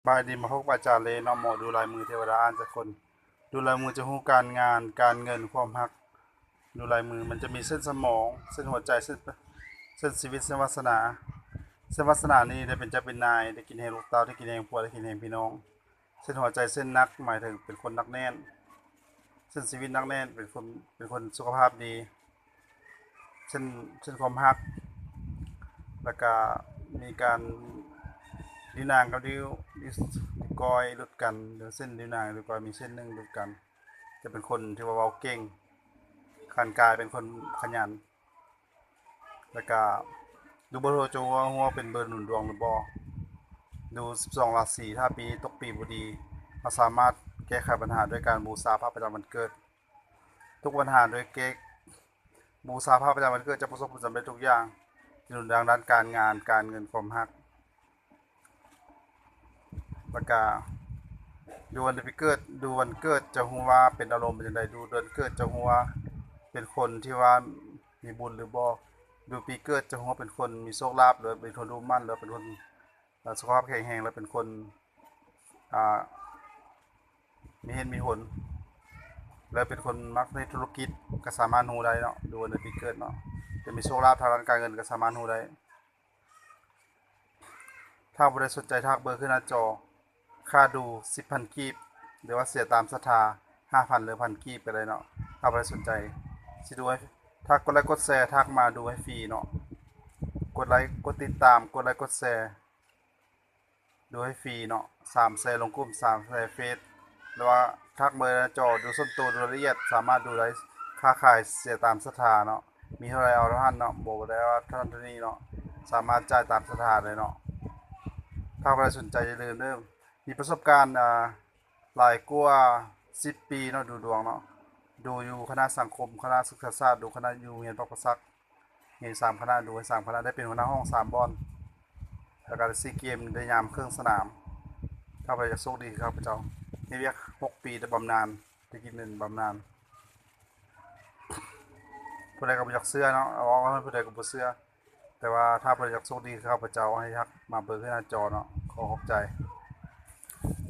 ບາຍດີ ມາພົບອາຈານເລເນາະ ໝໍດູລາຍມືເທວະດາອ່ານຈັກຄົນ. ດູລາຍມືຈະຮູ້ການງານ, ການເງິນ, ຄວາມຮັກ. ດູລາຍມືມັນຈະມີເສັ້ນສະໝອງ, ເສັ້ນຫົວໃຈ, ເສັ້ນ, ເສັ້ນຊີວິດ, ເສັ້ນວາສະໜາ. ເສັ້ນວາສະໜານີ້ໄດ້ເປັນເຈົ້າເປັນນາຍ, ໄດ້ກິນແຮງລູກເຕົ້າ, ໄດ້ກິນແຮງຜົວ, ໄດ້ກິນແຮງພີ່ນ້ອງ. ເສັ້ນຫົວໃຈເສັ້ນໜັກ ໝາຍເຖິງເປັນຄົນໜັກແໜ້ນ, ເສັ້ນຊີວິດໜັກແໜ້ນ, ເປັນຄົນ, ເປັນຄົນສຸຂະພາບດີ. ເຊັ່ນ, ເຊັ່ນຄວາມຮັກ, ແລ້ວກະມີການ ນິ້ວນາງກັບນິ້ວ, ນິ້ວ, ນິ້ວກ້ອຍຫຼຸດກັນ, ຫຼືເສັ້ນນິ້ວນາງ ນິ້ວກ້ອຍມີເສັ້ນໜຶ່ງຫຼຸດກັນ. ຈະເປັນຄົນທີ່ວ່າເວົ້າເກັ່ງ, ການກາຍເປັນຄົນຂະຫຍັນ, ແລ້ວກະ ດູເບີໂທຈະຮູ້ວ່າເປັນເບີໜູນດວງຫຼືບໍ່. ດູສິບສອງລາສີ, ຖ້າປີນີ້ຕົກປີບໍ່ດີ, ເຮົາສາມາດແກ້ໄຂບັນຫາດ້ວຍການບູຊາພະປະຈຳວັນເກີດ. ທຸກບັນຫາໂດຍແກ້ ບູຊາພະປະຈຳວັນເກີດຈະປະສົບຜົນສຳເລັດທຸກຢ່າງ, ຈະໜູນດັງດ້ານການງານ, ການເງິນ, ຄວາມຮັກ. ແລ້ວກະ ດູວັນເດືອນປີເກີດ, ດູວັນເກີດຈະຮູ້ວ່າເປັນອາລົມເປັນຈັ່ງໃດ, ດູເດືອນເກີດຈະຮູ້ວ່າເປັນຄົນທີ່ວ່າມີບຸນຫຼືບໍ່, ດູປີເກີດຈະຮູ້ວ່າເປັນຄົນມີໂຊກລາບ ຫຼືເປັນຄົນດຸໝັ່ນ ຫຼືເປັນຄົນ ເອີ ສຸຂະພາບແຂງແຮງ ແລະ ເປັນຄົນ ອ່າ ມີເຫດມີຜົນ ແລະ ເປັນຄົນມັກເຮັດທຸລະກິດ ກໍສາມາດຮູ້ໄດ້ເນາະ, ດູເດືອນປີເກີດເນາະ, ຈະມີໂຊກລາບທາງດ້ານການເງິນກໍສາມາດຮູ້ໄດ້. ຖ້າຜູ້ໃດສົນໃຈທັກເບີຂຶ້ນໜ້າຈໍ, ຄ່າດູສິບພັນກີບ ຫຼືວ່າເສຍຕາມສັດທາ ຫ້າພັນ ຫຼື ພັນກີບກໍໄດ້ເນາະ. ຖ້າຜູ້ໃດສົນໃຈ ຊິດູໃຫ້, ຖ້າກົດໄລກົດແຊ ທັກມາດູໃຫ້ຟຣີເນາະ, ກົດໄລ ກົດຕິດຕາມ ກົດໄລກົດແຊ ດູໃຫ້ຟຣີເນາະ, ສາມແຊລົງກຸ່ມ ສາມແຊເຟສ ຫຼືວ່າທັກເບີໜ້າຈໍ ດູສ່ວນໂຕ ດູລາຍລະອຽດ ສາມາດດູໄດ້, ຄ້າຂາຍເສຍຕາມສັດທາເນາະ, ມີເທົ່າໃດເອົາເທົ່ານັ້ນເນາະ, ບໍ່ໄດ້ວ່າເທົ່ານັ້ນເທົ່ານີ້ເນາະ, ສາມາດຈ່າຍຕາມສັດທາໄດ້ເນາະ. ຖ້າຜູ້ໃດສົນໃຈຢ່າລືມເດີ, ມີປະສົບການ ອ່າ ຫຼາຍກວ່າສິບປີເນາະ, ດູດວງເນາະ, ດູຢູ່ຄະນະສັງຄົມ, ຄະນະສຶກສາສາດ, ດູຄະນະ ຢູ່ໂຮງຮຽນປາກປະສັກ, ມີສາມຄະນະ, ດູໃຫ້ສາມຄະນະ, ໄດ້ເປັນຫົວໜ້າຫ້ອງສາມບ່ອນ, ແລ້ວກໍໄດ້ຊີເກມ, ໄດ້ຍາມເຄິ່ງສະໜາມ. ຖ້າຜູ້ໃດຢາກໂຊກດີຄືຂ້າພະເຈົ້າ, ເຮັດວຽກຫົກປີ ໄດ້ບຳນານ, ໄດ້ກິນເງິນບຳນານ. ຜູ້ໃດກໍບໍ່ຢາກເຊື່ອເນາະ, ເວົ້າໃຫ້ຜູ້ໃດກໍບໍ່ເຊື່ອ, ແຕ່ວ່າຖ້າຜູ້ໃດຢາກໂຊກດີຄືຂ້າພະເຈົ້າ, ໃຫ້ທັກມາເບີຂຶ້ນໜ້າຈໍເນາະ. ຂໍຂອບໃຈ.